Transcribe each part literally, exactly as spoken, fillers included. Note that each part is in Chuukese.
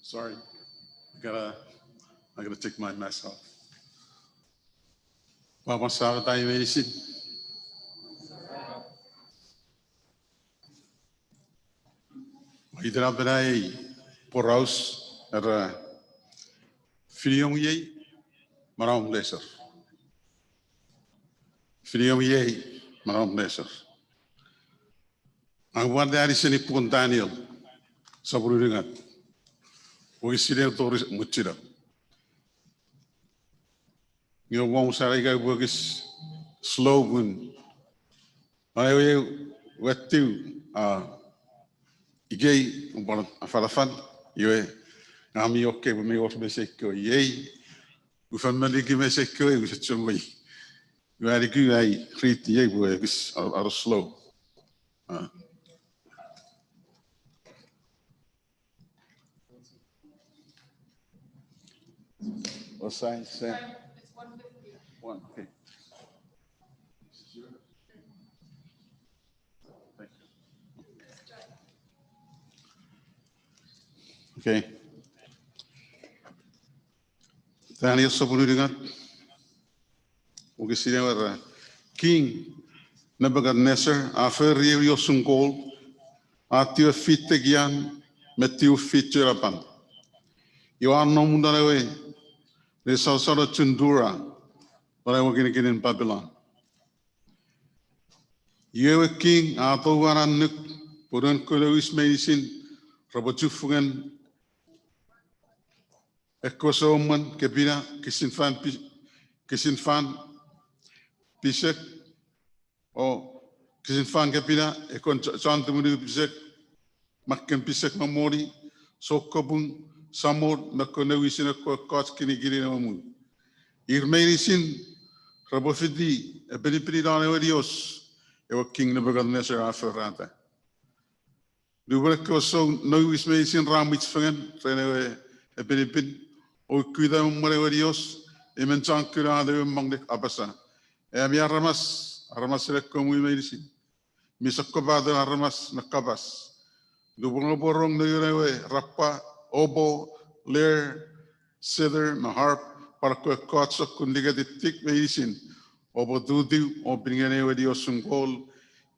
Sorry. I gotta, I gotta take my mask off. Pwapwan Sapat ai meinisin. Itenapen ai poraus era, finiom iei, manauen Leser. Finiom iei, manauen Leser. Ngang upwe aniseni puken Daniel, sopun unungat. Wokisin ew tori mwuchino. Nge upwe omusano ika upwe ekis slow pun. Ai we, we tiu, a, ikei, upwe afanafan, iwe, ngang mi oke pwe mi wor mesei kewe iei, ufan me liki mesei kewe, use chon wei. Iwe, a liki ai read iei pwe ekis, a, a slow. A. What sign? Sign. One, okay. Thank you. Okay. Daniel sopun unungat. Wokisin ew era, King Nebuchadnezzar a fori ew iosun gold, a tiwe fit tekian, me tiwe fit chenapan. Iwe a nom non ewe, ne sosorochun Dura, non ewe kinikinin Babylon. Iwe ewe king a tou an annuk, pwe noun kewe nouwis meinisin, repwe chufengen, ekkewe soumwen kepina, kisin fan pi-, kisin fan pisek, o kisin fan kepina, ekkewe ch-, chon tumunu pisek, makken pisek me moni, soukapung, samon, me ekkewe nouwisin ekkewe ekkoch kinikinin ewe muu. Ir meinisin, repwe fiti, epinipini non ewe nios, ewe King Nebuchadnezzar a forata. Lupwen ekkewe sou nouwis meinisin ra mwich fengen ren ewe epinipin, o ukuta mwen ewe nios, emon chon kuna ewe mong ne apasa, ami aramas, aramasen ekkewe muu meinisin, mi sokkopaten aramas me kapas. Lupwen oupwe rong noun ewe rappwa, oboe, lyre, cedar, me harp, pwan ekkewe ekkoch sokkun liketitik meinisin, oupwe tutiw o pin ngeni ewe niosun kol,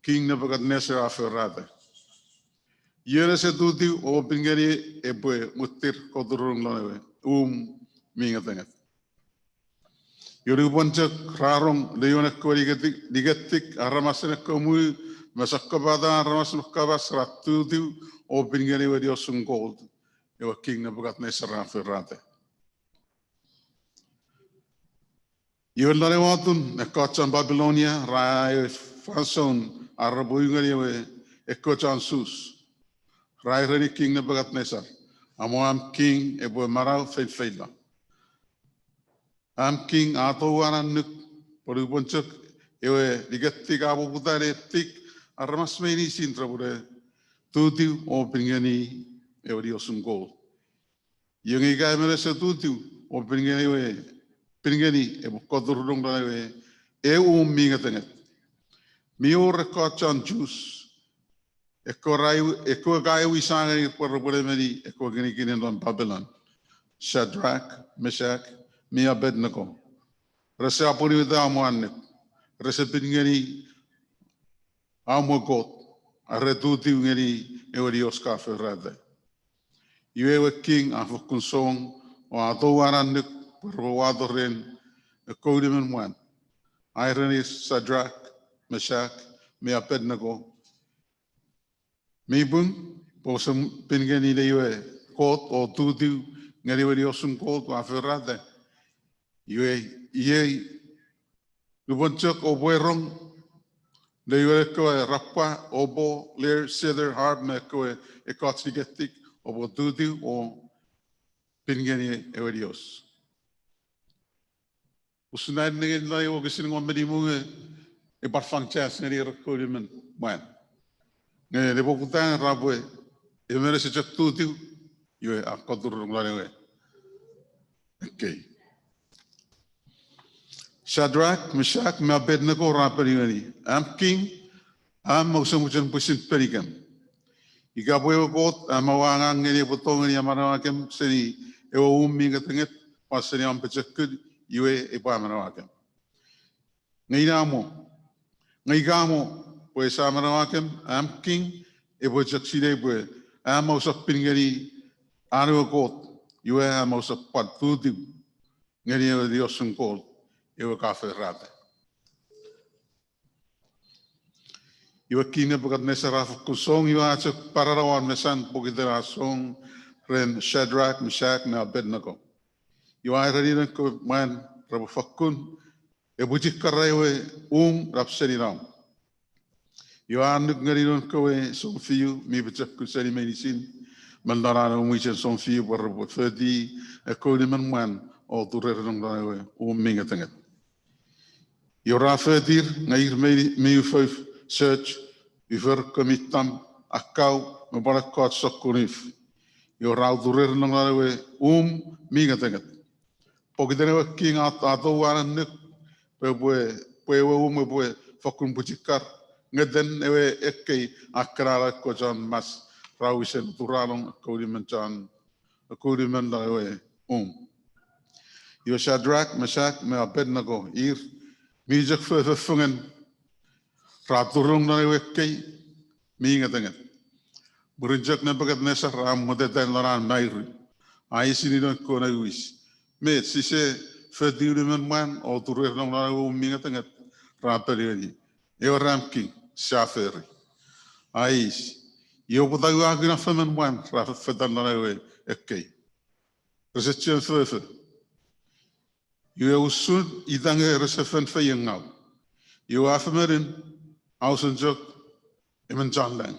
King Nebuchadnezzar a forata. Ion ese tutiw o pin ngeni epwe muttir koturunong lon ewe um mi ngetenget. Iwe lupwen chok ra rong leon ekkewe liketik, liketik aramasen ekkewe muu, me sokkopata aramas me kapas ra tutiw o pin ngeni ewe niosun kol, ewe King Nebuchadnezzar a forata. Iwe lon ewe atun ekkoch chon Babylonia ra aea ewe fansoun ar repwe u ngeni ewe ekkoch chon Sus. Ra ereni King Nebuchadnezzar, amo am king epwe manau feinfeino. Am king a tou an annuk, pwe lupwen chok ewe liketik a poputa ne tik, aramas meinisin repwene tutiw o pin ngeni ewe niosun kol. Iwe nge ika emon ese tutiw o pin ngeni ewe, pin ngeni epwe koturunong lon ewe, ewe um mi ngetenget. Mi wor ekkoch chon Jus, ekkewe ra, ekkewe ka ewe wis a ngeni pwe repwe nemeni ekkewe kinikinin lon Babilon. Shadrach, Meshach, me Abednego. Rese apwonueta om annuk. Rese pin ngeni om we kot, are tutiw ngeni ewe nios ka forata. Iwe ewe king a fokkun song, o a tou an annuk pwe repwe wato ren ekkewe unumon mwan. A ereni Shadrach, Meshach, me Abednego, mi pung pwe ouse pin ngeni nei we kot o tutiw ngeni ewe niosun kot ua forata? Iwe, iei, lupwen chok oupwe rong, leon ekkewe rappwa, oboe, lyre, cedar, harp, me ekkewe ekkoch liketik, oupwe tutiw o pin ngeni ewe nios. Usun ai nengeni lon ewe wokisin engon me nimu nge, epwe pwan fang chance ngeni ekkewe unumon mwan. Nge nepoputan ra pwe, emon ese chok tutiw, iwe a koturunong lon ewe. Okay. Shadrach, Meshach, me Abednego ra ponueni, am king, am ouse mochen pwisin penikem. Ika pwe ewe Kot a mo angang ngeni epwe tongeni amanaua kem seni ewe um mi ngetenget, pwan seni om pochokun, iwe epwe amanaua kem. Nge ina mo, nge ika mo, pwe ese amanaua kem, am king epwe chok sinei pwe am ousap pin ngeni an ewe Kot, iwe am ousap pwan tutu ngeni ewe diosun Kot ewe ka forata. Iwe King Nebuchadnezzar a fokkun song, iwe a chok parara won mesan pokiten a song ren Shadrach, Meshach, me Abednego. Iwe a ereni noun kewe mwan repwe fokkun epwichikara ewe um nap seni nom. Iwe a annuk ngeni noun kewe sounfiu mi pochokun seni meinisin me non an ewe mwichen sounfiu pwe repwe foti ekkewe nimen mwan o turenong non ewe um mi ngetenget. Iwe ra fotir nge ir mi, mi ufouf, soch, ufer kewe mi tam, akkau, me pwan ekkoch sokkun uf. Iwe ra turenong non ewe um mi ngetenget. Pokiten ewe king a, a tou an annuk pwe, pwe, pwe ewe um epwe fokkun pwichikar, ngeten ewe ekkei a kenala ekkewe chon mas ra wisen turanong ekkewe nimen chon, ekkewe nimen non ewe um. Iwe Shadrach, Meshach, me Abednego ir mi chok fofo fengen ra turenong non ewe ekkei mi ngetenget. Mwirin chok Nebuchadnezzar a mwetete non an mairu, a eisini noun kewe nouwis, met, sise foti nimen mwan o turenong non ewe um mi ngetenget? Ra ponueni, ewer am king, sia fori. A eis, iwe pwata ua kuna fo men mwan ra fetan non ewe ekkei? Rese chuen fofo. Iwe usun ita nge rese fen feiengau. Iwe a femenin, a usun chok emon chon lang.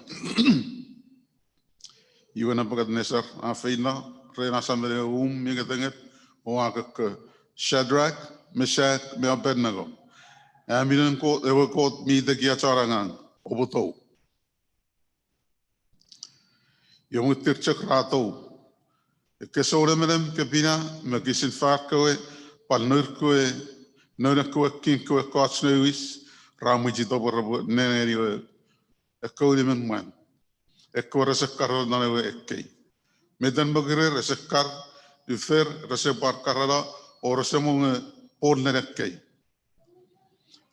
Iwe Nebuchadnezzar a feino ren asamen ewe um mi ngetenget o a kokko, Shadrach, Meshach, me Abednego, am minen Kot, ewe Kot mi tekia chon angang, oupwe tou. Iwe mwitir chok ra tou, ekkei sou nemenem kepina me kisin far kewe, pwan nour kewe, noun ekkewe king kewe ekkoch nouwis, ra mwichito pwe repwe nengeni ewe, ekkewe nimen mwan, ekkewe rese karano non ewe ekkei. Meten mokurer ese kar, ufer rese pwan karano, o rese mongo pwon ren ekkei.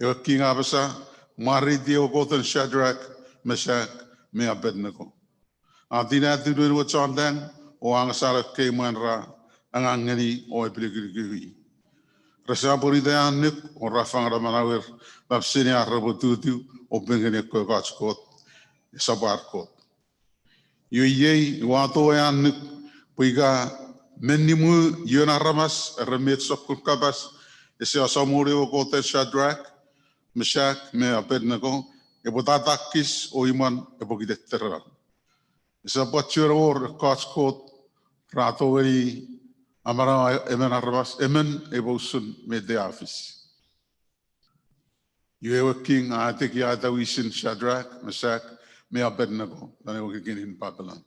Ewe king a apasa, mwareiti ewe Koten Shadrach, Meshach, me Abednego. A tinatiw noun ewe chon lang o angasano ekkei mwan ra angang ngeni o epinukunuku i. Rese apwonueta annuk o ra fangeno manauer nap seni ar repwe tutu o pin ngeni ekkewe ekkoch kot, esap ar Kot. Iwe iei ua tou ai annuk pwe ika men nimu ion aramas ere met sokkun kapas ese asamoni ewe Koten Shadrach, Meshach, me Abednego, epwe tatakis o imwan epwe kiteterenan. Esap pwan chuen wor ekkoch kot ra tongeni amanaua emon aramas, emon epwe usun met a fis. Iwe ewe king a atekiata wisen Shadrach, Meshach, me Abednego non ewe kikinin Babylon.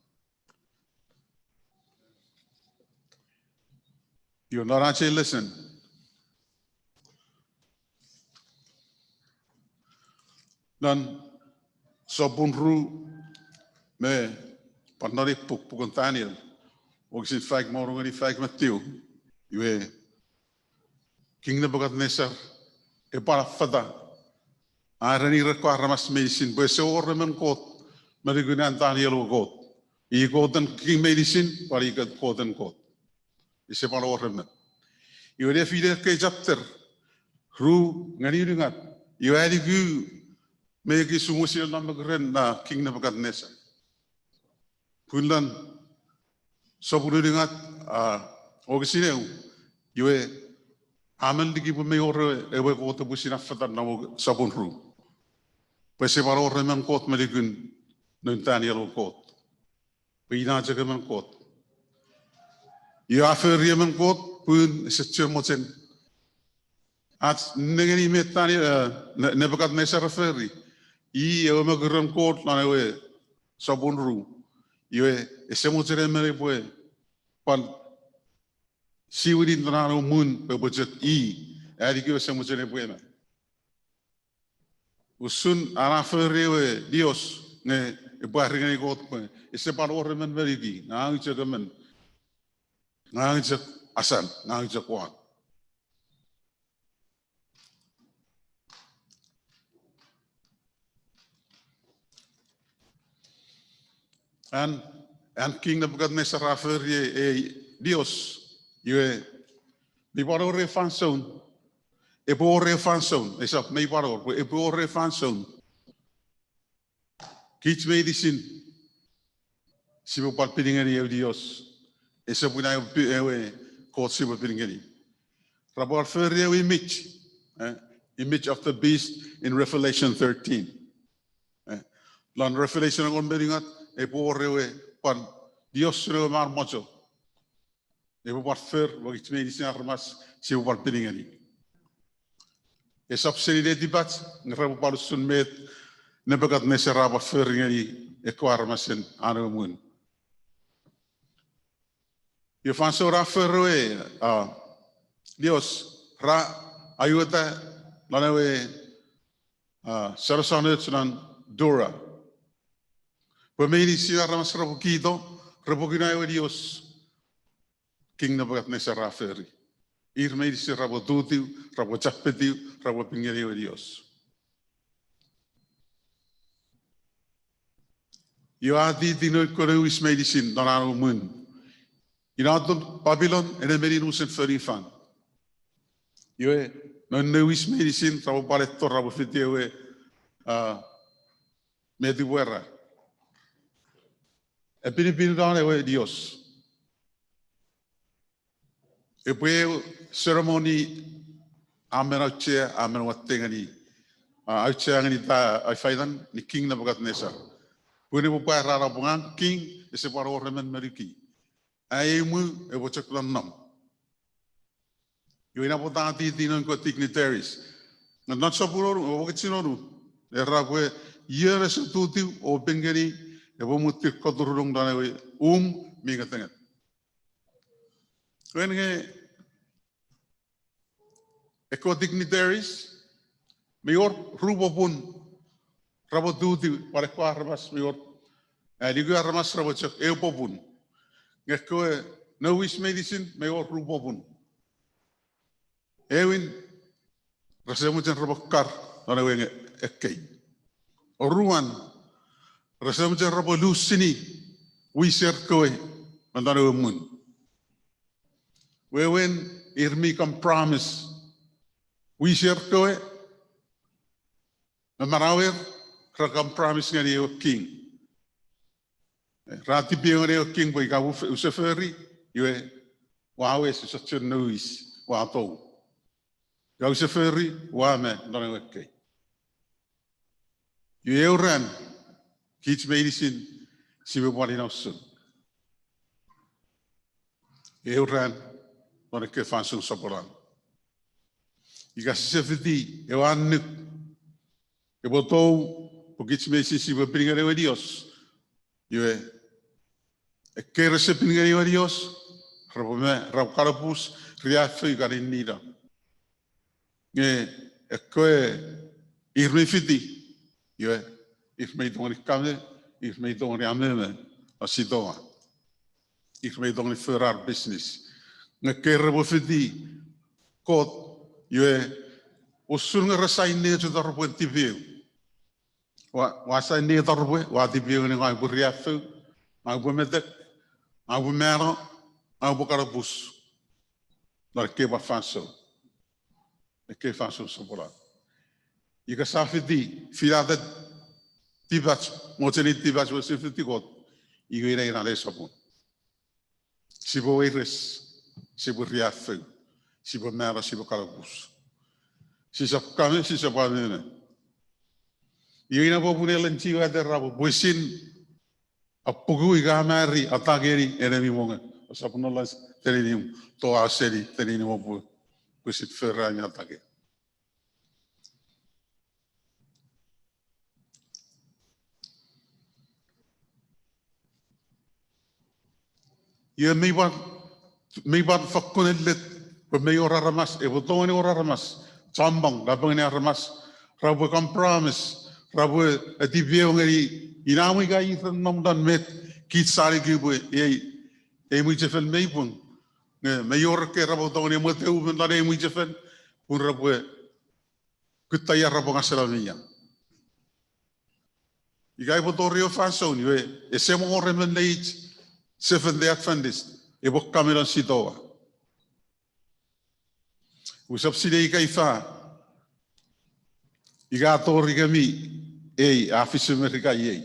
Iwe non ach ei lesen, non sopun ru me pwan non ei puk, puken Daniel, wokisin faik me wonu ngeni faik me tiu, iwe King Nebuchadnezzar epwe affata, a ereni ekkewe aramas meinisin pwe ese wor emon Kot me nukun an Daniel we Kot. I Koten king meinisin pwan i Koten Kot. Ese pwan wor emon. Iwe nefinen ekkei chapter ru ngeni unungat, iwe a nuku me ekis umwesilen non mokuren na King Nebuchadnezzar. Pun non sopun unungat, a, wokisin eu, iwe a men liki pwe mei wor ewe Kot epwe pwisin affata non sopun ru, pwe ese pwan wor emon Kot me nukun noun Daniel we Kot, pwe ina chok emon Kot. Iwe a fori emon Kot pun ese chuen mochen ach nengeni met Daniel, e, Ne-, Nebuchadnezzar a fori. I ewe mokuren Kot non ewe sopun ru. Iwe ese mochen emon epwe pwan siwini non an we muun pwe epwe chok i, a nuku ese mochen epwe emon. Usun an a fori ewe nios nge epwe arengeni Kot pwe ese pwan wor emon me nukui, ngang chok emon, ngang chok asan, ngang chok wan. An, an King Nebuchadnezzar a fori ei, ei dios, iwe, mi pwan wor ei fansoun, epwe wor ei fansoun, esap mi pwan wor, pwe epwe wor ei fansoun. Kich meinisin, sipwe pwan pin ngeni ewe dios, esap ina ewe, ewe Kot sipwe pin ngeni. Ra pwan fori ewe image, eh, image of the beast in Revelation thirteen. Eh, lon Revelation engon me unungat, epwe wor ewe pwan diosen ewe man mocho. Epwe pwan for, pwe kich meinisin aramas, sipwe pwan pin ngeni. Esap seni netipach, nge repwe pwan usun met Nebuchadnezzar a pwan fori ngeni ekkewe aramasen an ewe muun. Iwe fansoun ra fori ewe, ah, dios, ra aueta lon ewe, ah, sanasan och lon Dura. Pwe meinisin aramas repwe kito, repwe kuna ewe dios King Nebuchadnezzar a fori. Ir meinisin repwe tutiw, repwe chapetiw, repwe pin ngeni ewe dios. Iwe a titi noun kewe nouwis meinisin non an ewe muun. Ina atun Babilon, ena meni unusen fonufan. Iwe, noun nouwis meinisin, repwe pwan etto, repwe fiti ewe, ah, met epwe era. Epinipin non ewe dios. Epwe eu ceremony a men auchea, a men watte ngeni, ah, auchea ngeni ta, ai faitan ni King Nebuchadnezzar. Pwe epwe pwarano pwe ngang king, ese pwan wor emon me nukui. Ai imw epwe chok nonnom. Iwe ina pwata a titi noun kewe dignitaries. Nge non sopun wonu, ewe wokisin wonu, era pwe ion ese tutiw o pin ngeni, epwe muttir koturunong non ewe um mi ngetenget. Wen nge ekkewe dignitaries, mi wor ru popun repwe tutiw, pwan ekkewe aramas mi wor, eh, nukui aramas repwe chok eu popun. Nge ekkewe nouwis meinisin mi wor ru popun. Ewin, rese mochen repwe kar non ewe nge ekkei. Oruan, rese mochen repwe lusini wiser kewe non ewe muun. Wewen, ir mi compromise wiser kewe me manauer, ra compromise ngeni ewe king. Ra tipeeu ngeni ewe king pwe ika use fori, iwe, ua wes, use chon nouwis, ua tou. Ika use fori, ua me non ewe ekkei. Iwe eu ran, kich meinisin, sipwe pwan ina usun. Eu ran, non ekkei fansoun soponon. Ika sise fiti ewe annuk epwe tou, pwe kich meinisin sipwe pin ngeni ewe dios. Iwe, ekkei rese pin ngeni ewe dios, repwe me, repwe kanapus, riaffou ika ninnino. Nge ekkewe ir mi fiti, iwe, ir mi tongeni kamo, ir mi tongeni amomo, a sitoa. Ir mi tongeni fori ar business. Nge ekkei repwe fiti Kot, iwe, usun nge ra sain ne chok taropwe tipeeu. Ua, ua sain ne taropwe, ua tipeeu ngeni ngang upwe riaffou, ngang upwe metek, ngang upwe mano, ngang upwe kanapus. Non ekkei pwan fansoun. Ekkei fansoun soponon. Ika sa fiti, finata tipach, mochenin tipach we si fiti Kot, iwe ina ina le sopun. Sipwe weires, sipwe riaffou, sipwe mano, sipwe kanapus. Sisap kamo, sisap amomo. Iwe ina popun Ellen G. White a era pwe pwisin apuku ika mari atake ngeni enemi mongo. Ousap nonnom teninimw, toau seni teninimw pwe pwisin fori ami atake. Iwe mi pwan, mi pwan fakkun ennet pwe mi wor aramas, epwe tongeni wor aramas, chommong napengeni aramas, repwe compromise, Repwe etipeew ngeni inamwo ika ir re nom non met kich sa nuku pwe ei, ei mwichefen mei pung. Nge mei wor ekkei repwe tongeni emwet eumon non ei mwichefen, pun repwe kutta ia repwe ngaseno me ia. Ika epwe tori ewe fansoun, iwe, ese mo wor emon neich Seventh Day Adventist epwe kamo non sitowa. Usap sinei ika ifa, ika a tori kemi ei, a fis Merika iei.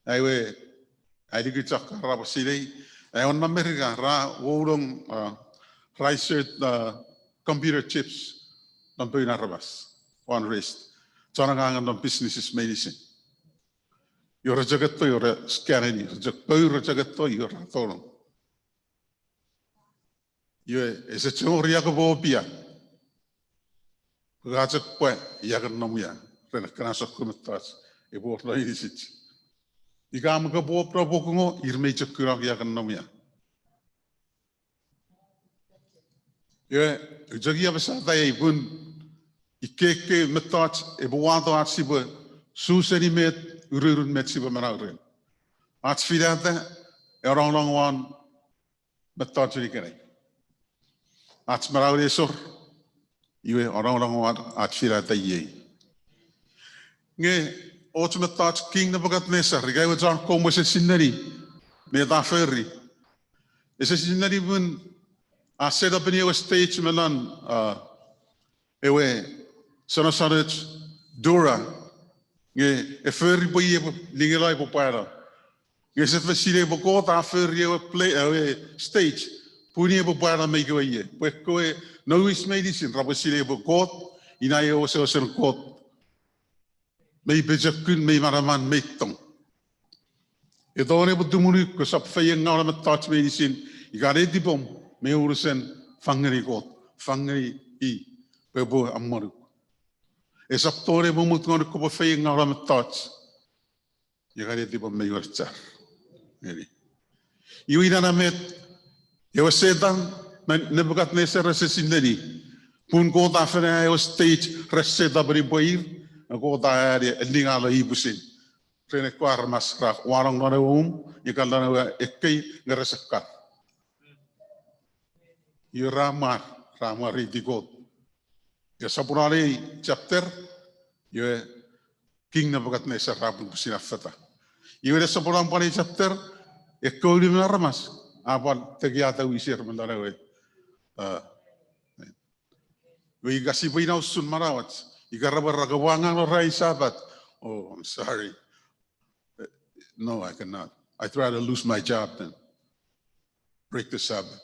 Iwe, ai nuku chok ra pwe sinei, ai won non Merika, ra woulong, ra insert computer chips non poun aramas, won wrist. Chon angang non businesses meinisin. Iwe re chok etto, iwe re scan-eni, re chok poun, re chok etto, iwe ra tonong. Iwe, ese chok wor ia kopwe opia. Pwe ka chok pwe ia ke nom ia, ren ekkena sokkun mettoch epwe wor non inisich. Ika mo kopwe op ren pwokungo, ir mei chok kunok ia ke nom ia. Iwe, ua chok ia apasa ei pun ikkeikei mettoch epwe wato ach sipwe su seni met, ururun met sipwe manau ren. Ach finata, e nongonong won mettochun ikenai. Ach manau nesor, iwe nongonong won ach finata iei. Nge och mettoch King Nebuchadnezzar, ika ewe chon kou, ese sinei met a fori. Ese sinei pun a set up-eni ewe stage me non ewe sonosonoch Dura, nge e fori pwe i epwe ningeno epwe pwano. Nge ese fen sinei pwe Kot a fori ewe stage pun i epwe pwano me ikewe ie, pwe ekkewe nouwis meinisin repwe sinei pwe Kot, ina ewe wesewesen Kot mei pochokun, mei manaman, mei tong. E tongeni epwe tumunuk pwe sap feiengaua mettoch meinisin, ika netipom, me unusen fangeni Kot, fangeni i, pwe epwe amonuk. Esap tongeni epwe mut ngonuk kopwe feiengaua mettoch ika netipom mei wenechar ngeni. Iwe ina met ewe Setan me Nebuchadnezzar ese sinei, pun Kot a fen ewe stage re set up-eni pwe ir, Kot a aea eningalo i pwisin ren ekkewe aramas ra wanong non ewe um, ika non ewe ekkei nge rese kar. Iwe ra mwar, ra mwareiti Kot. Ika sopwunon ei chapter, iwe King Nebuchadnezzar a pwisin affata. Iwe ne sopwunon pwan ei chapter, ekkewe unumon aramas a pwan tekiata wiser me non ewe, iwe ika sipwe ina usun manauach, ika repwe ra kopwe angang non ranin Sapat. Oh, I'm sorry. No, I cannot. I'd rather lose my job than break the Sabbath.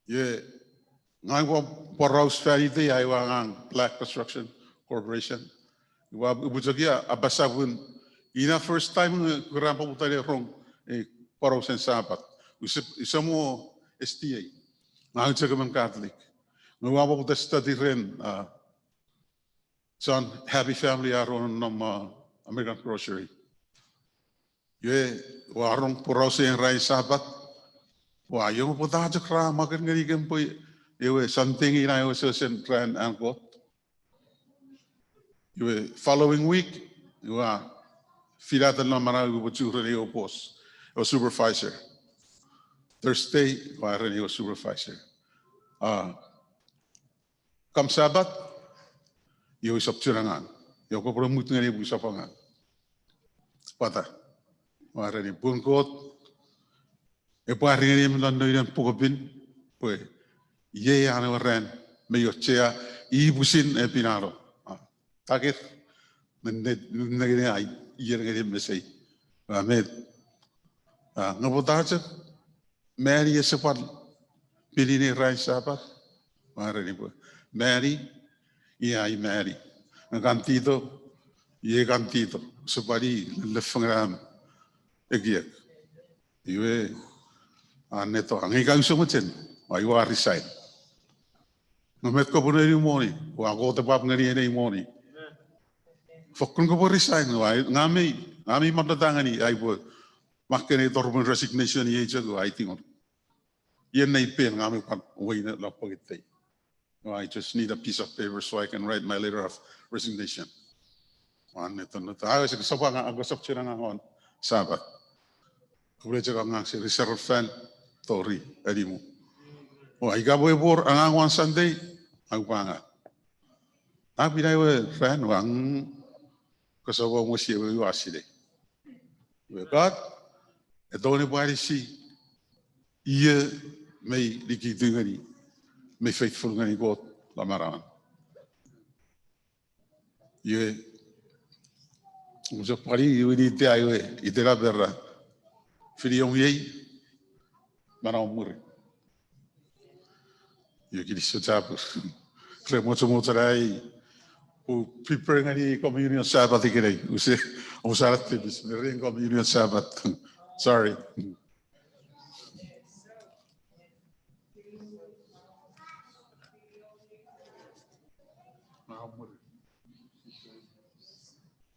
Iwe, ngang ua poraus fan itei, ai ua angang Black Construction Corporation. Ua, upwe chok ia apasa pun ina first time nge ua poputa ne rong ei porausen Sapat. Use, use mo S D A. Ngang chok emon Catholic. Nge ua poputa study ren chon Happy Family a rong non American Grocery. Iwe, ua rong porausen ranin Sapat. Ua, iwe pwata chok ra mwaken ngenikem pwe ewe Sunday ina ewe wesewesen ran an Kot. Iwe following week, ua finata non manauei pwe upwe chu ren ewe boss, ewe supervisor. Thursday, ua ereni ewe supervisor, a, come Sabbath, iwe usap chuen angang. Iwe kopwe mut ngeni pwe usap angang. Pwata? Ua ereni pun Kot epwe ari ngeniei me non noinen pukepin pwe iei an ewe ran mi auchea, i pwisin epinano. Takir, nengeni ai, ier ngeni mesei. Ua met, nge pwata chok Mani ese pwan pin ngeni ranin Sapat? Ua ereni pwe Mani, i ai Mani. Nge kan Tito, iei kan Tito. Use pwan i lefengena am ekiek. Iwe, a neto, nge ika use mochen, ua, ua resign. Nge met kopwe neni moni? Ua, Kot epwap ngeni ei moni. Fokkun kopwe resign, ua, ngang mi, ngang mi monnota ngeni ai pwe makkei ei dormant resignation iei chok, ua, ai tingor. Ien nei pen ngang mi pwan weine lon pokitei. I just need a piece of paper so I can write my letter of resignation. Wan neton neton. Awe sik sopwanga, ako sopchena ngangon Sapat. Kule chok ngang seri serafan tori animu. O, ika pwe epwe wor angang won Sunday, aupanga. Apina ewe ran wang kosopwa mosi ewe ua sinei. Iwe God, e tongeni pwan isi ie mei nikitu ngeni, mei faithful ngeni Kot lon manauan. Iwe, usap pwani iwe nitia iwe itenap era, finiom iei, manauom mwirin. Iwe kinisou chapur. Re mochomoch na ai, u prepare ngeni communion Sabbath ikenai. Use, use na tipis, me ren communion Sabbath. Sorry.